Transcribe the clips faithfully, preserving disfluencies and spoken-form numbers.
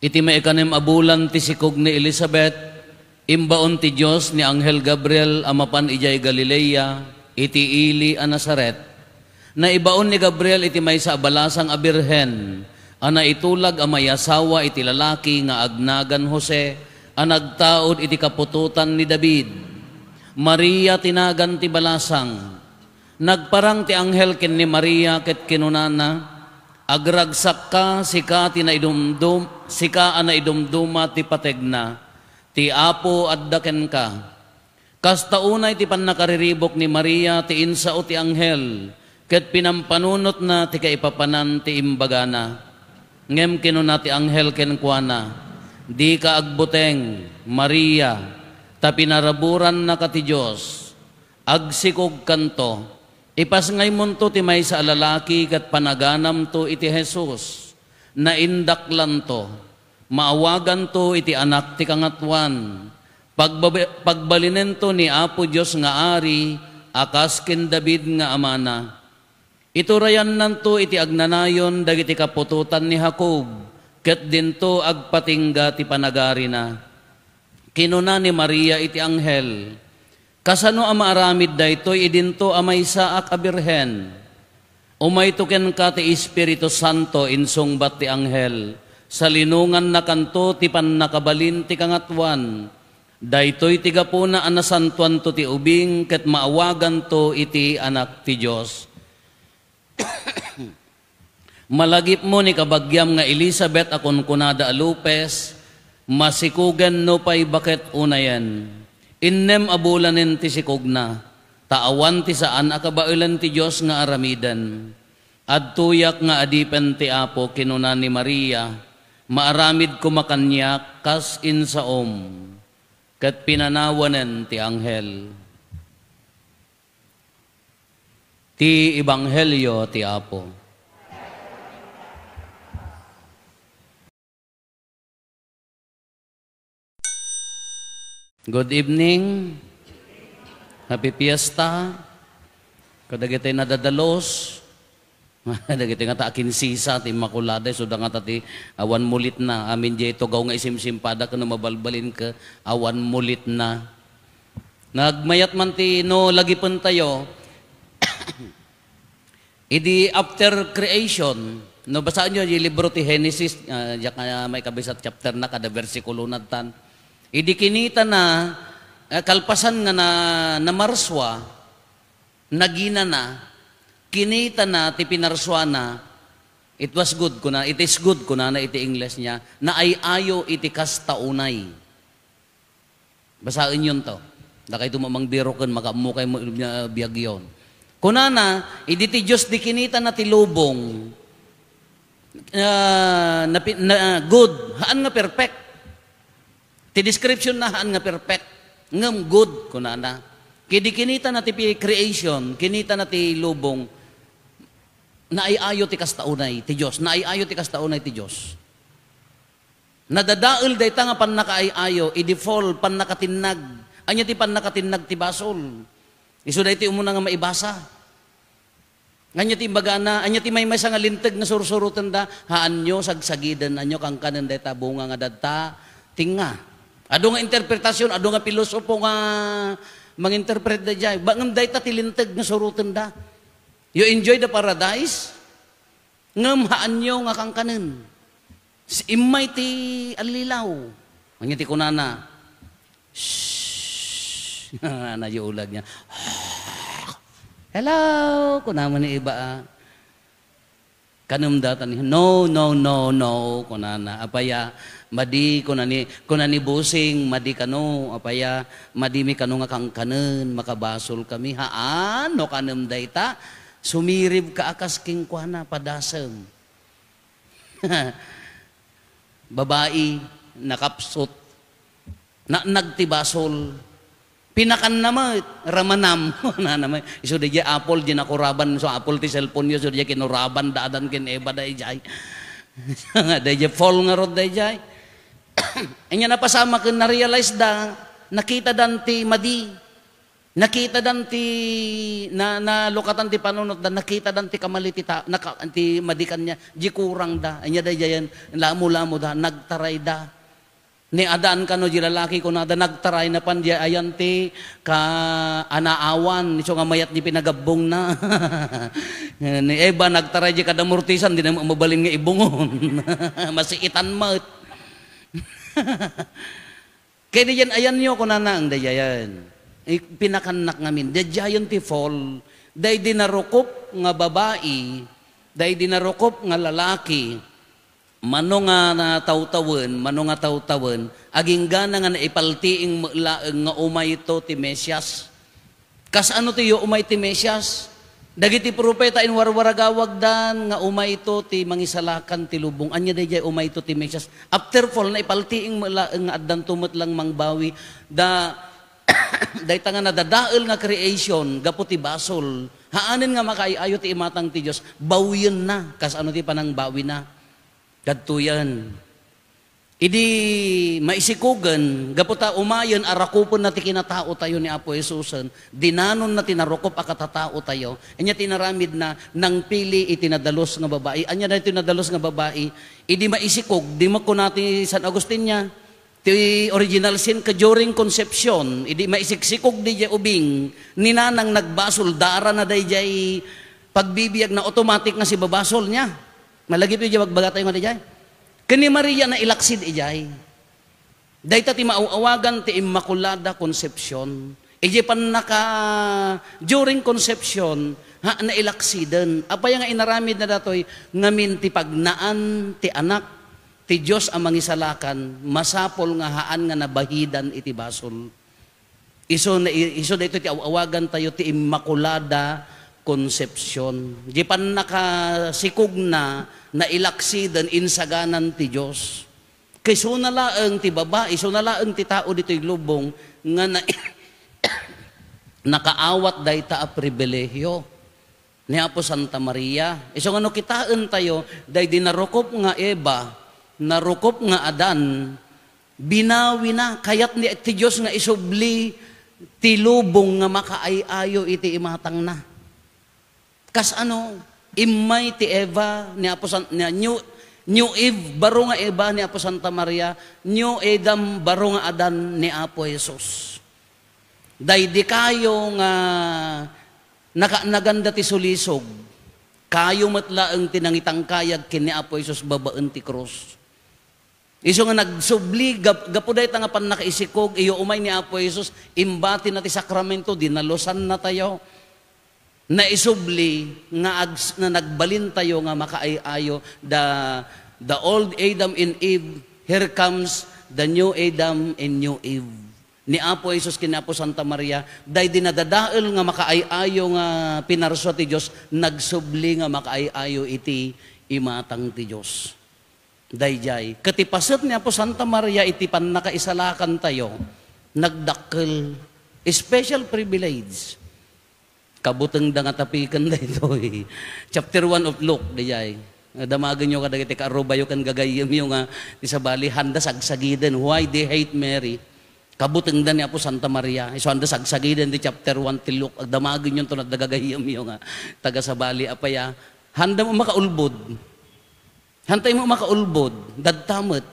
Iti maikanem a bulan ti sikog ni Elisabet, imbaon ti Dios ni anghel Gabriel a mapan idiay Galilea, iti ili a Nazaret. Naibaon ni Gabriel iti maysa a balasang a birhen a naitulag a maiasawa iti lalaki nga agnagan Jose a nagtaud iti kaputotan ni David. Maria ti nagan ti balasang. Nagparang ti anghel ken ni Maria ket kinunana, "Agragsakka, sika ti naidumdum-, sika a naidumduma ti pategna. Ti Apo adda kenka." Kasta unay ti pannakariribuk ni Maria ti insao ti anghel, ket pinampanunotna ti kaipapanan ti imbagana. Ngem kinuna ti anghel kenkuana, "Dika agbuteng, Maria, ta pinaraburannaka ti Dios. Agsikogkanto, ipasngaymonto ti maysa a lalaki ket panaganamto iti Jesus. Naindaklanto, maawaganto iti Anak ti Kangatoan. Pagbabe-, pagbalinento ni Apo Dios nga Ari a kas ken David nga amana. Iturayannanto iti agnanayon dagiti kaputotan ni Jacob, ket dinto agpatingga ti panagarina." Kinuna ni Maria iti anghel, "Kasano a maaramid daytoy idinto a maysaak a birhen? Umayto kenka ti Espiritu Santo," insungbat ti anghel. "Salinongannakanto ti pannakabalin ti Kangatoan. Daytoy ti gapuna a nasantoanto ti ubing ket maawaganto iti Anak ti Dios." Malagipmo ni kabagiam nga Elisabet a kunkunada a lupes, masikugen no pay baket unayen. Innem a bulanen ti sikogna, ta awan ti saan a kabaelen ti Dios nga aramiden. "Adtoyak nga adipen ti Apo," kinuna ni Maria, "maaramid koma kaniak kas insaom." Ket pinanawanen ti anghel. Ti Ebanghelio ti Apo. Good evening. Happy Fiesta. Kadagiti nadadalos. Dagiti ngata a kinsisa ti Immaculada, isuda ngata ti awan mulitna. Amin diay tugaw nga isimsimpada ken no mabalbalin ket awan mulitna. Nagmayat man ti no lagipentayo, idi after creation, no basaenyo ti libro ti Genesis, ah, diak nga maikabisat chapter na, kada bersikulo na tan. Idi kinitana, ah, kalpasan nga na, namarsua, naginana, kinitana ti pinarsuana, "It was good," kuna, "It is good," kunana iti Ingles niya, "naay-ayo iti kasta unay." Basaenyonto. Dakayto mamangbiroken, makaammo kay mo, ah, biagyon. Kunana, idi ti Dios di kinitana ti lubong, ah, napi-, na, good, haan nga perfect. Ti description na haan nga perfect, ngem good, kunana. Ket idi kinitana ti pi-, creation, kinitana ti lubong, naay-ayo ti kasta unay ti Dios, naay-ayo ti kasta unay ti Dios. Nadadael dayta nga pannakaay-ayo, idi fall, pannakatinnag. Ania ti pannakatinnag ti basol? Isu daytoy umuna nga maibasa. Ania ti imbagana? Ania ti maymaysa nga linteg nga sursurotenda? Haanyo sagsagiden, anyo kankanen dayta bunga nga dadta, tinga. Adu nga interpretasyon, adu nga pilosopo nga manginterpret dayjay. Ba-, ngem dayta ti linteg nga surotenda. You enjoy the paradise, ngem haanyo nga kankanen. S-, immay ti allilaw. Ania ti kunana? "Shh." Nayulag niya. "Hello," kuna man ni iba, ah. Kanem datan ni, "No, no, no, no," kunana. "Apaya, madi," kuna ni, kuna ni Busing, "madi kano, apaya, madimi kano nga kankanen, makabasol kami." "Haan, no kanem dayta, sumirib ka a kas kenkuana, padasem." Babai, nakapsut. Naanag ti basol. Pinakanna met, ramanam. Nana met. Isu dayjay apple, di nakuraban, so apple ti cellphone yo, so dayjay kinuraban, da Adan ken Eva dayjay. Nga dayjay fall ngarud dayjay. Anya napasamak ken na-realize da, nakita dan ti madi. Nakitadan ti, na, nalukatan ti panunotda, nakitadan ti kamali ti ta-, naka-, ti madi kaniak, di kurangda. Ania daydiayen, lamo-lamoda, nagtarayda. Ni Adan kano di lalaki, kunada, nagtaray napan di ayan ti kaanaawan, isu nga mayat di pinagabbongna. Ni Eva, nagtaray di kadamurtisan, di na mabalin nga ibungon. Masiitan met. Kaya diyan, ayanyo, kunana, ang dayayan. Pinakannak ngamin. Dayayan ti fall. Day di narukop nga babai, day di narukop nga lalaki, mano nga tawtawen, mano nga tawtawen, aginggana nga naipaltiing met laeng nga umayto ti Mesias. Kasano ti umay ti Mesias? Dagiti profeta inwarwaragawagdan nga umayto ti mangisalakan ti lubong. Ania daydiay umayto ti Mesias? After fall, naipaltiing met laeng nga addanto met lang mangbawi. Da, dayta nga nadadael nga creation, gapu ti basol. Haanen nga makaay-ayo ti imatang ti Dios, bawienna. Kasano ti panangbawina? Kadtoyen. Idi maisikogen, gapu ta umayen a rakupenna ti kinataotayo ni Apo Jesusen, dinanonna ti narukop a katataotayo, ania ti inaramidna, nangpili iti nadalus nga babai. Ania daytoy nadalus nga babai? Idi maisikog, di makuna ti San Agustin niya, ti original sin ka during conception, idi maisiksikog diay ubing, ni nanang nagbasol, dara na daydiay pagbibiag na automatic nga sibabasol niya. Malagip iti bagbagatayo nga diay. Ken ni Maria nailaksid idiay. Dayta ti maaw-awagan ti Immaculada Concepcion. Idiay pannaka, during conception, ha, nailaksiden. Apay nga inaramidna datoy? Ngamin ti pagnaan ti Anak ti Dios a Mangisalakan, masapul nga haan nga nabahidan iti basol. Isu na, isu daytoy ti aw-awagantayo ti Immaculada Concepcion. Di pannakasikogna, nailaksiden, insaganan ti Dios. Ket isuna laeng ti baba, isuna laeng ti tao ditoy lubong nga na-, nakaawat dayta a pribilehiyo ni Apo Santa Maria. Isu nga no kitaentayo, daydi narukop nga Eva, narukop nga Adan, binawina, kayat ni ti Dios nga isubli ti lubong nga makaay-ayo iti imatangna. Kasano? Immay ti Eva ni Apo San-, ni New, New Eve, baro nga Eva ni Apo Santa Maria, New Adam, baro nga Adan ni Apo Jesus. Daydi kayo nga nakaanaganda ti sulisog, kayo met laeng ti nangitangkayag ken ni Apo Jesus babaen ti krus. Isu nga nagsubli, gap-, gapu dayta nga pannakaisikog, iyo umay ni Apo Jesus, imbatina ti sakramento, dinalosannatayo. Naisubli nga ags-, nga nagbalintayo nga makaay-ayo, the, the old Adam and Eve, here comes the new Adam and new Eve. Ni Apo Jesus ken ni Apo Santa Maria, daydi nadadael nga makaay-ayo nga pinarsua ti Dios, nagsubli nga makaay-ayo iti imatang ti Dios. Daydiay, ket ti paset ni Apo Santa Maria iti pannakaisalakantayo, nagdakkel, special privilege. Kabutengda nga tapiken daytoy. Chapter one of Luke, daydiay. Damagenyo kadagiti kaarrubayo ken gagayyemyo nga ti sabali, handa sagsagiden. Why they hate Mary? Kabutengda ni Apo Santa Maria. Isu handa sagsagiden ti chapter one ti Luke. Damagenyo to, nadda gagayyemyo nga taga sabali. Apay a, handa mo makaulbod. Hantay mo makaulbod, dadta met.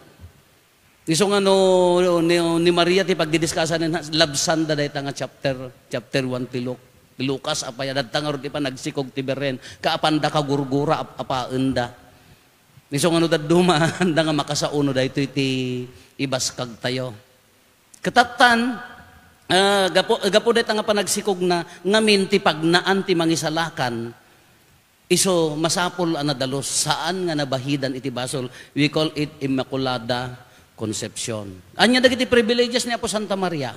Isu nga no, ni, ni Maria ti pagdidiskasan, labsanda dayta nga chapter, chapter one ti Luke. Ti Lucas, apay a, dadta ngarud ti panagsikog ti Beren, kaapanda kagurgura, ap-, apaenda. Isu nga no dadduma, handa nga makasauno daytoy ti ibaskagtayo. Katattan, ah, gapu, gapu dayta nga panagsikogna, ngamin ti pagnaan ti mangisalakan, isu masapul a nadalus, saan nga nabahidan iti basol. We call it Immaculada Concepcion. Ania dagiti privileges ni Apo Santa Maria?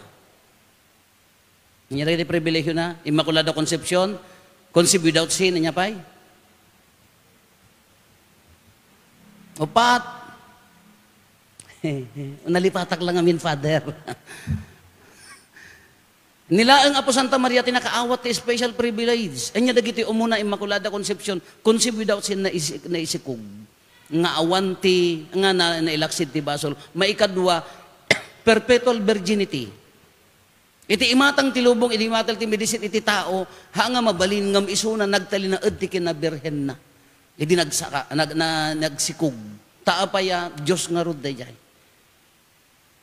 Ania dagiti pribilehiona? Immaculada Concepcion, conceived without sin, ania pay? Upat. Nalipatak lang amin, Father. Ni laeng Apo Santa Maria ti nakaawat ti special privilege. Ania dagiti umuna, Immaculada Concepcion, conceived without sin, naisi-, naisikog. Nga awan ti, nga na, nailaksid ti basol. Maikadua, perpetual virginity. Iti imatang ti lubong, idi imatang ti medicine iti tao, ha nga mabalin ngem isuna nagtalinaed ti kinabirhenna. Idi nagsaka, nag-, na-, nagsikog. Ta apay a Dios ngarud daydiay.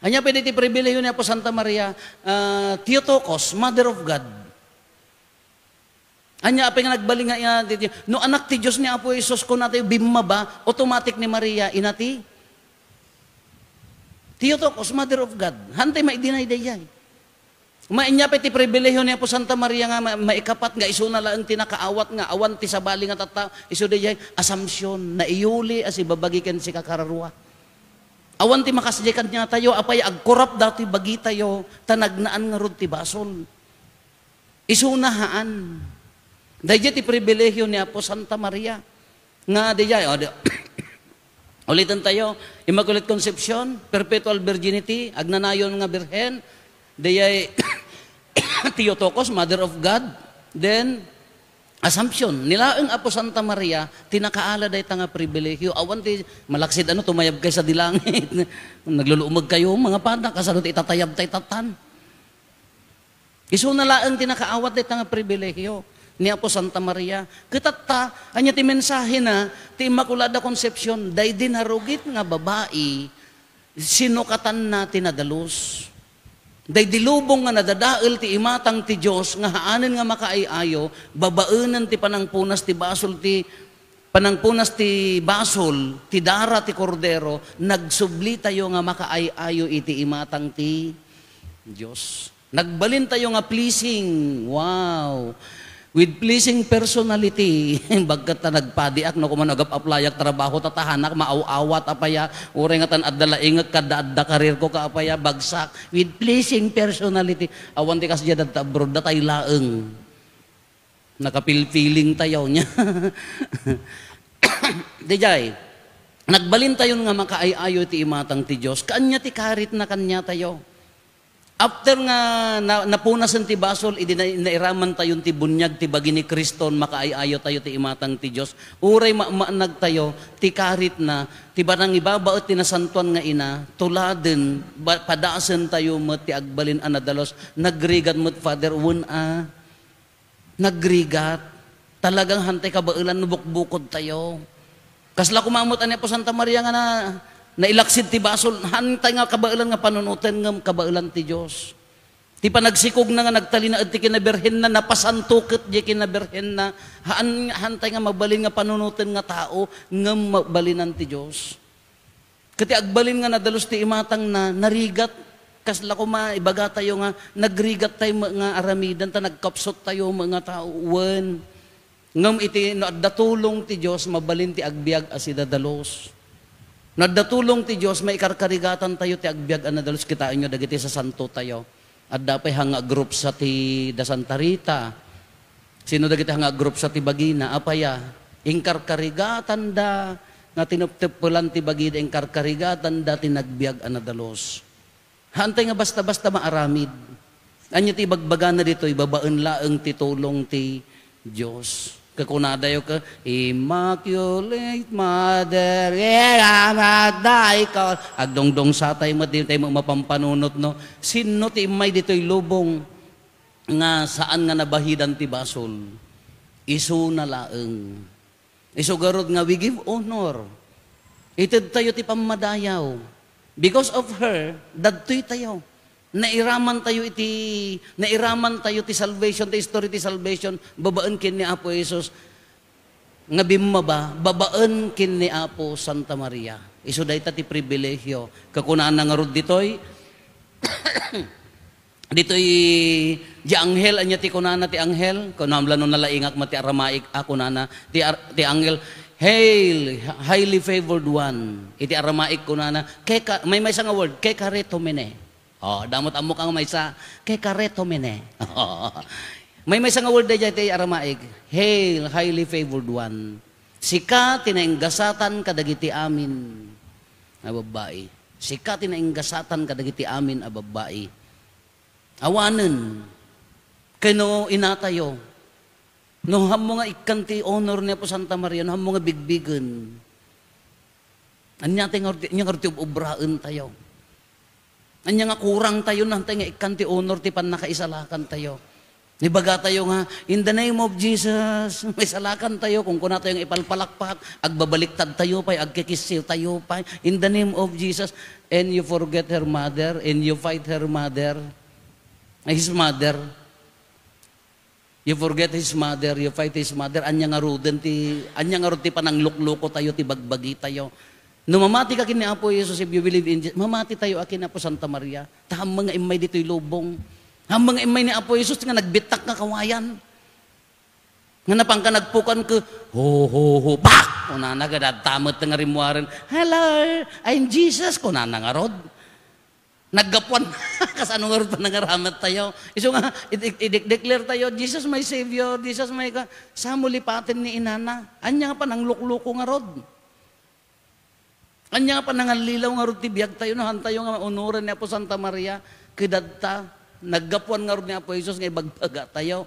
Ania pay daytoy pribilehiyo ni Apo Santa Maria, ah, Theotokos, Mother of God. Ania apay nga nagbalin nga ina ti, no anak ti Dios ni Apo Jesus, kunatayo bimmaba, automatic ni Maria, ina ti Theotokos, Mother of God. Hantay maidinay daydiay. Ania pay ti pribilehiyo ni Apo Santa Maria nga ma-, maikapat nga isuna laeng ti nakaawat nga awan ti sabali nga tattao, isu daydiay, Assumption, naiyuli a sibabagi ken sika kararua. Awan ti makasdiay kaniatayo, apay agkurap datoy bagitayo, ta nagnaan ngarud ti basol. Isuna haan. Daydiay ti pribilehiyo ni Apo Santa Maria. Nga daydiay, o, di-, uliten tayo, Immaculate Conception, Perpetual Virginity, agnanayon nga birhen, daydiay Theotokos, Mother of God, then Assumption, ni laeng Apo Santa Maria, ti nakaala dayta nga pribilehiyo. Awan ti malaksid ano, tumayab kay sa dilangit. Nagluluumeg kayo, mga panda, kasano ti itatayab tay tatan? Isuna laeng ti nakaawat dayta nga pribilehiyo ni Apo Santa Maria. Kitatta, ania ti mensahena ti Immaculada Concepcion? Daydi narugit nga babai, sinukatanna ti nadalus. Daydi lubong nga nadadael ti imatang ti Dios nga haanen nga makaay-ayo, babaenen ti panangpunas ti basol ti, panangpunas ti basol ti dara ti Kordero, nagsublitayo nga makaay-ayo iti imatang ti Dios. Nagbalintayo nga pleasing. Wow! With pleasing personality. Bagkat ta nagpadiak, no, kuman agap-applyak trabaho, tatahanak, maaw-awat, apaya, uray nga tan adda laingek, kadda adda karirko, ka apaya, bagsak. With pleasing personality. Awan ti kasdiay dadta abroad, datay laeng. Nakapilpiling tayo niya. Dijay, nagbalintayon nga makaay-ayo ti imatang ti Dios. Kaanya ti karit na kanya tayo. After nga na-, napunasen ti basol, idi na-, nairaman tayon ti bunyag ti bagi ni Kristo, makaay-ayo tayo ti imatang ti Dios. Uray ma-, maanag tayo, ti karit na, ti panangibabaet ti nasantuan nga ina, tuladen, ba-, padasen tayo met ti agbalin a nadalus. Nagrigat met, Father, wen a. Nagrigat. Talagang hantay kabaelan no bukbukod tayo. Kasla koma met ni Apo Santa Maria nga na, nailaksid ti basol, hantay nga kabaelan nga panunoten ngem kabaelan ti Dios. Ti panagsikogna nga nagtalinaed ti kinabirhenna, napasanto ket diay kinabirhenna, haan, hantay nga mabalin nga panunoten nga tao, ngem mabalinan ti Dios. Ket ti agbalin nga nadalus ti imatangna, narigat. Kasla koma, ibagatayo nga, nagrigat tayo met nga aramiden, ta nagkapsut tayo met nga tao. Wen. Ngem iti, no adda tulong ti Dios, mabalin ti agbiag a sidadalus. No adda tulong ti Dios, maikarkarigatan tayo ti agbiag a nadalus. Kitaenyo, dagiti sasanto tayo. Adda pay hanga a group sa ti da Santa Rita. Sino dagiti hanga a group sa ti bagina? Apaya, inkarkarigatanda nga tinepteppelan ti bagida, inkarkarigatanda ti nagbiag a nadalus. Haantay nga basta-basta maaramid. Ania ti ibagbagana ditoy? Babaen laeng ti tulong ti Dios. Kakunadayo ka, "Immaculate Mother, iramatday ka." Agdongdongsatay met, di tayo mapampanunot, no? Sinno ti immay ditoy lubong nga saan nga nabahidan ti basol? Isuna laeng. Isu garud nga we give honor. Ited tayo ti pammadayaw. Because of her, dadtoy tayo. Nairaman tayo iti, nairaman tayo ti salvation, ti history ti salvation, babaen ken ni Apo Jesus nga bimmaba, babaen ken ni Apo Santa Maria. Isu dayta ti pribilegio. Kakunana ngarud ditoy, ditoy, di anghel, ania ti kunana ti anghel? Kunam la no nalaingak met ti Aramaic, a kunana, ti ar-, ti anghel, "Hail, highly favored one." Iti Aramaic kunana, "Keka," may maysa nga word, "Kekaretomene." Oh, damot ammok ang maysa, "Kekaretomene." May maysa nga word daydiay ti Aramaic, "Hail, highly favored one. Sika ti nainggasatan kadagiti amin a babbai. Sika ti nainggasatan kadagiti amin a babbai." Awanen, ken no inatayo, no hammo nga ikkan ti honor ni Apo Santa Maria, no hammo nga bigbigen, ania ti ngarud-, ania ngarud ti ob-obraen tayo? Ania nga kurang tayo, nantay nga ikkan ti honor ti pannakaisalakan tayo. Ibaga tayo nga, "In the name of Jesus," maisalakan tayo. Kung kuna tayo nga ipalpalakpak, agbabaliktad tayo pay, agkikissiw tayo pay. "In the name of Jesus," and you forget her mother, and you fight her mother. Ay, his mother. You forget his mother, you fight his mother. Ania ngaruden ti, ania ngarud ti pananglukloko tayo, ti bagbagi tayo. No mamati ka ken ni Apo Jesus, if you believe in Je-, mamati tayo a ken Apo Santa Maria. Ta ammom nga immay ditoy lubong. Ammom nga immay ni Apo Jesus nga nagbittak nga kawayan. Nga napanka nagpukan ket, "Ho, ho, ho, bak!" Kunana, "Gadadta met nga rimmuaren." "Hello, I'm Jesus," kunana ngarud. Naggapuan. Kasano ngarud panangaramat tayo? Isu nga, i-, i-, i-declare tayo, "Jesus my Savior, Jesus my God." Sa mulipaten ni inana. Ania nga pananglukloko ngarud? Ania nga panangallilaw ngarud ti biag tayo, no? Hantayo nga maunuran ni Apo Santa Maria, ket dadta, naggapuan ngarud ni Apo Jesus nga ibagbaga tayo.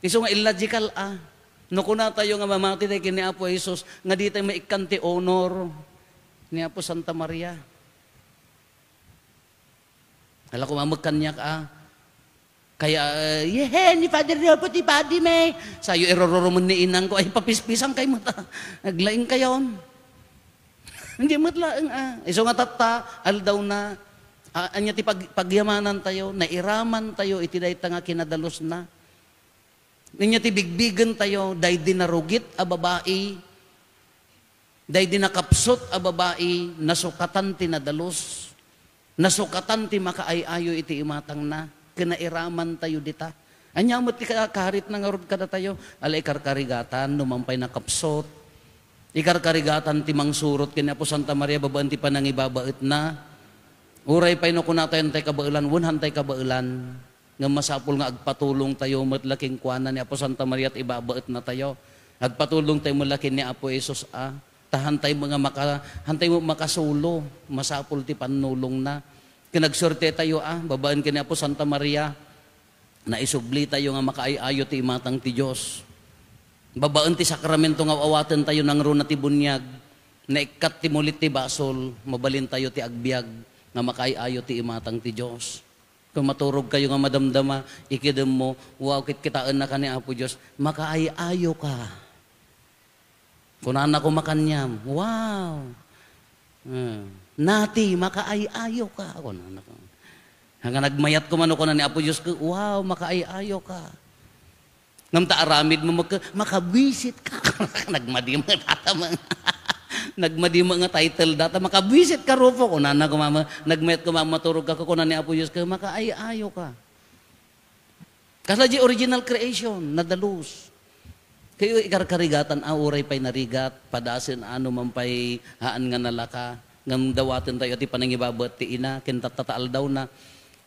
Isu nga illogical, ah. No, kuna tayo nga mamati tayo ken ni Apo Jesus, nga di tayo maikkan ti honor ni Apo Santa Maria. Ala, kumamag kaniak, ah. Kaya, eh, "Yehen, ni Father Ropo ti padi, me." Sayo, irururumen ni inang ko, ay, papispisan kayo mo ta. Naglaing kayon. Hindi met laeng, ah. Isu nga tatta, aldaw na. Ah, anya ti pag-, pagyamanan tayo, nairaman tayo, iti dayta nga kinadalus na. Ania ti bigbigen tayo, daydi narugit a babai, daydi nakapsut a babai, nasukatan ti nadalus, nasukatan ti makaay-ayo iti imatangna, ken nairaman tayo dita. Ania met ti ka-, karitna ngarud kadatayo? Ala, ikarkarigatan, no man pay nakapsut. Ikarkarigatan ti mangsurot ken ni Apo Santa Maria babaen ti panangibabaetna. Uray pay no kunatayo, "Hantay kabaelan," wen hantay kabaelan. Ngem masapul nga agpatulong tayo met la kenkuana ni Apo Santa Maria ti ibabaetna tayo. Agpatulong tayo met la ken ni Apo Jesus, a. Ta hantay mo nga maka-, hantay mo makasulo, masapul ti pannulongna. Ken agsuerte tayo, a, babaen ken ni Apo Santa Maria, naisubli tayo nga makaay-ayo ti imatang ti Dios. Babaen ti sakramento nga awaten tayo nangruna ti buniag, naikkat ti mulit ti basol, mabalin tayo ti agbiag nga makaay-ayo ti imatang ti Dios. Kung maturog kayo nga madamdama, ikidem mo, "Wow, kitkitaenna ka ni Apo Dios, makaay-ayo ka." Kunana koma kaniam, "Wow. Hmm. Nati, makaay-ayo ka." Kunana ko. Nga nagmayat ko man, kunana ni Apo Dios, "Wow, makaay-ayo ka." Ngem ta aramid mo, magka-, "Makabwisit ka." Nagmadi met data, mga, nagmadi met nga title data, "Makabwisit ka, Rufo." Kunana ko, mama, nagmayat ko, mama, maturog ka, kunana ni Apo Dios, "Makaay-ayo ka." Kasla di original creation, nadalus. Kayo ikarkarigatan, a, uray pay narigat, padasen, a, no man pay haan nga nalaka, ngem dawaten tayo ti panangibabaet ti ina, ken tatta ta aldawna.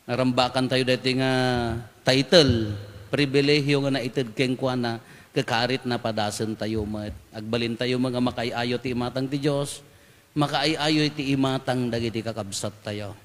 Narambakan tayo daytoy nga title, pribilehiyo nga naited kenkuana, kakarit na padasen tayo met. Agbalin tayo met nga makaay-ayo ti imatang ti Dios, makaay-ayo ti imatang dagiti kakabsat tayo.